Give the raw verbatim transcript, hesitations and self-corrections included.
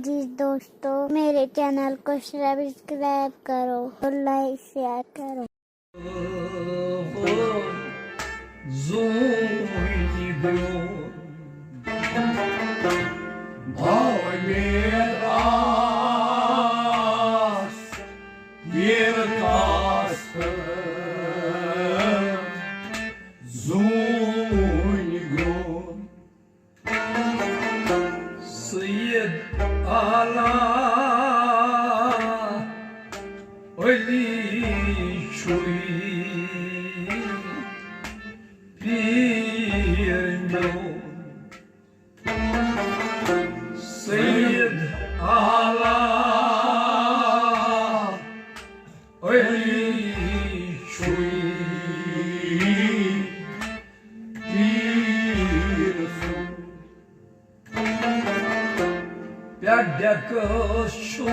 عزیز دوستو، میرے چینل کو سبسکرائب کرو اور لائک شیئر کرو۔ زوٗنہِ بیوٚن۔ بھاوے مےٚ آس ییٚلہِ کاسہٕ زوٗنہِ بیوٚن۔ سید اعلیٰ علی چھُے پیٖر میون۔ سید اعلیٰ علی چھُے پیٖر سُنٛد۔ پٮ۪ٹھ ڈٮ۪کہٕ چھُ